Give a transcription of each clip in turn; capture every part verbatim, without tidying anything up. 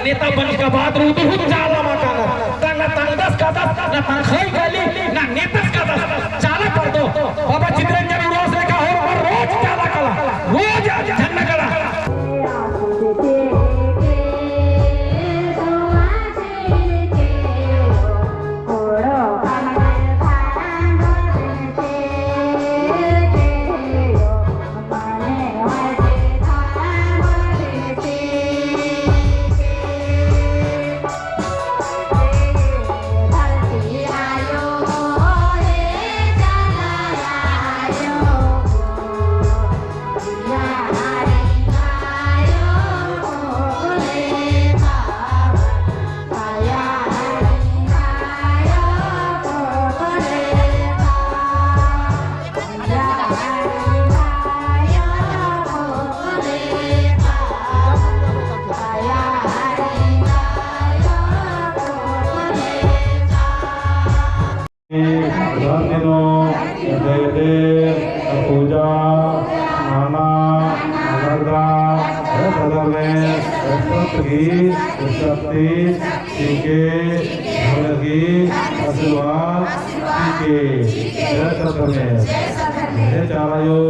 नेता बनिस का बाद रअदर हूँ चाला मा कानर। ता ना तंगदस कादस, ना तंगखई काली, ना नेतस कादस। चाला परदो। बाबा चितरंजन उराँवस लेखा होरमर रोज चाला काला, रोज झंडा काला। धर्म दिनो, देव देव, पूजा, नना, नगदा, हे सदर में, शक्ति, शक्ति, चिके, भगत की आशीर्वाद, चिके, जय सतधर्मेस। हे चाला आयो,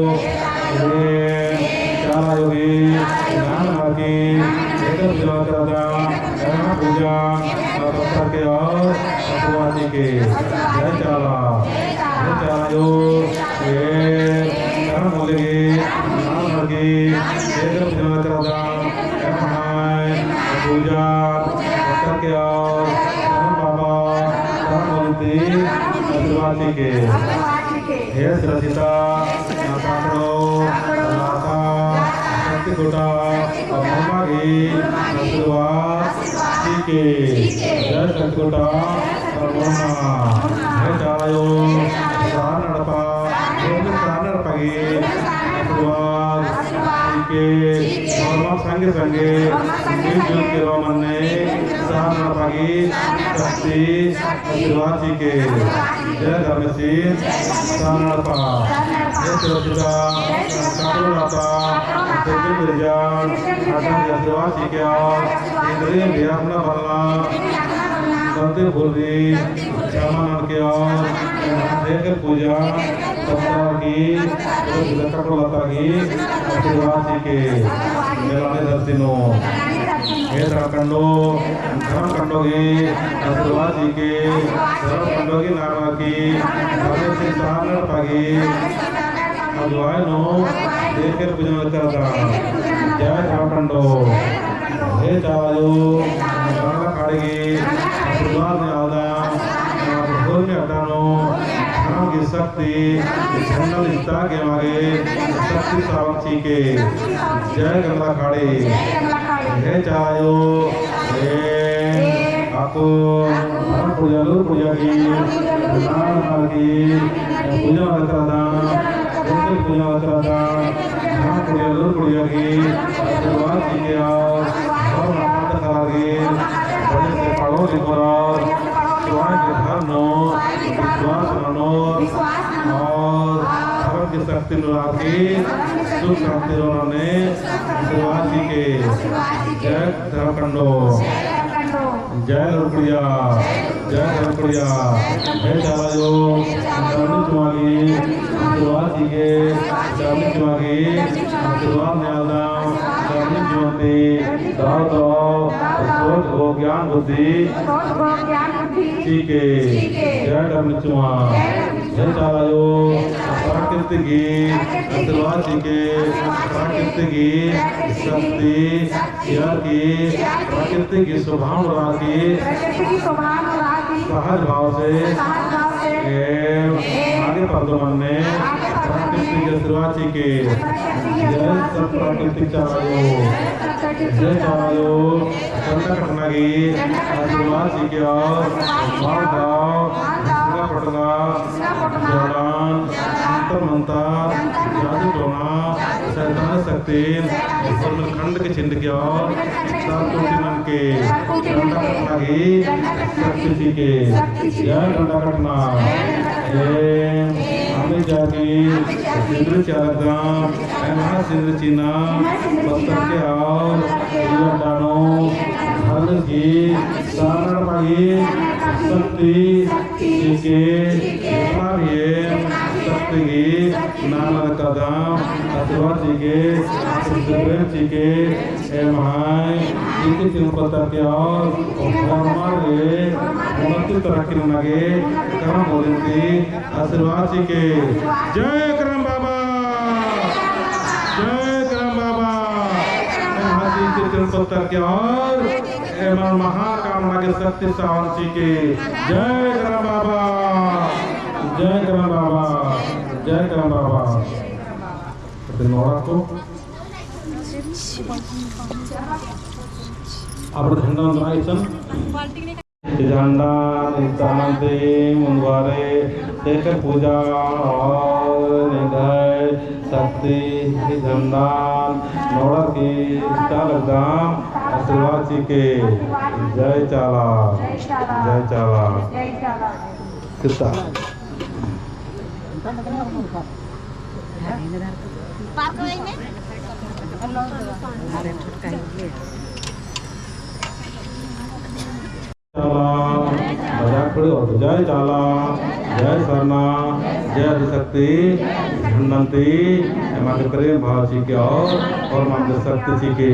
हे चाला आयो की, नाम की, एकम जुआ करदा, एमा पूजा, पत्थर के और आशीर्वाद चिके। जय चाला, जय चाला आयो, हे, करम होले की, नाम की, एकम जुआ करदा, पूजा करके आओ, धर्म बाबा, धर्म बलती, आशीर्वाद चिके। हे सृष्टिकर्ता, नाथाकरो, नाथा, शक्ति खुटा, अम्मा की आशीर्वाद चिके। जय शक्ति खुटा, अम्मा। हे चाला आयो, सार नड़पा, हे सार नड़पा की आशीर्वाद चिके। और संगे संगे मिलजुल के रहो मन्ने, सार नड़पा की शक्ति आशीर्वाद चिके। जय धर्मेसी सार नड़पा। जय सुरक्षिता, काकरो लाता, जय बिरजान, आशीर्वाद चिके। और इंद्रिय भी अपना बलना, गलती भूल रही, क्षमा ननके और देख पूजा पत्थर की, तो पूजा कटो लता की आशीर्वाद चिके। मेलाने धरती नू। हे धर्म कंडो, धर्म कंडो की आशीर्वाद चिके। धर्म कंडो की नारा की, धर्म की सार नड़पा की अगुवाई नू देख पूजा करदा। जय धर्म कंडो। हे चाला आयो, गंगा खाड़ी की आशीर्वाद नेआलदम, होरमी अड्डा नू धर्म की शक्ति, झंडा निस्ता के मागे शक्ति सावक चिके। जय गंगा खाड़ी। हे चाला आयो, हे आको, धर्म पूजा लूर पूजा की, नाम की, पूजा करदा, पूजा करदा, हाँ, कुड़िया लूर कुड़िया की आशीर्वाद चिके और, और माता कला की बड़े से पढ़ो लिखो और, स्वाय के धर्म नू विश्वास मनो और धर्म की शक्ति नू रहा की सुख शांति नू रहने आशीर्वाद चिके। जय धर्म कंडो। जय लुरकुड़िया, जय लुरकुड़िया। हे चाला आयो, चाला आयो। चाला आयो। आशीर्वाद चिके, चाला आयो। आशीर्वाद नेआलदम, चाला आयो। दाव दाव, सोच हो ज्ञान बुद्धि। सोच हो ज्ञान बुद्धि। चिके। चिके। जय धर्म चुआ। जय चाला आयो, प्राकृतिक गही आशीर्वाद चिके, प्राकृतिक गही शक्ति, यार की प्राकृतिक गही स्वभाव रहा की, प्राकृतिक गही स्वभाव रहा की, सहज भाव से, सहज भाव से, एम, आगे परदो मन्ने, आगे परदो मन्ने, प्राकृतिक गही आशीर्वाद चिके, प्राकृतिक गही जय आशीर्वाद सब चिके, प्राकृतिक चाला आयो, जय सब प्राकृतिक जय चाला आयो, चाला आयो, डंडा कटना गही डंडा कटना गही आशीर्वाद चिके और माल दाव, माल दाव, सिंगा पटना, सिंगा पटना, जड़ान, जंतर मंतर, जादू टोना, शैतान शक्तिन, बुलबुल खंड के छिंड के और, सरकुटी मन के, डंडा कटना गही शक्ति चिके, जय डंडा कटना। ए, हमें जाति, सिंदरी चालकदम, एमा सिंदरी चिन्हा, पत्थर के और, ये डानो, हर शक्ति चिके, सारिये शक्ति गही नाम कदम आशीर्वाद चिके, आशीर्वाद चिके, एम्है इक्कीस तिरपत्तर के और हमारे उन्नति तरक्की नना गे करम बोलिन ती आशीर्वाद चिके। जय करम बाबा, जय करम बाबा। एम्है इक्कीस तिरपत्तर के और एमन महाकामना के शक्ति सावन चिके। जय करम बाबा, जय करम बाबा, जय करम बाबा। तो नोड़ा को अब झंडा उतरा इसन। झंडा निशान से मुनवारे तेकर पूजा और निधय शक्ति झंडा नोड़ा की लगदाम आशीर्वाद चिके। जय चाला, जय चाला। कितना चाला, मजाक थोड़ी होता। जय चाला, जय सरना, जय आदिशक्ति, धनवंती, एमा के प्रेम भाव चिके और, और मान के शक्ति चिके।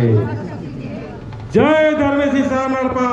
जय धर्मेस ईसाम एड़पा।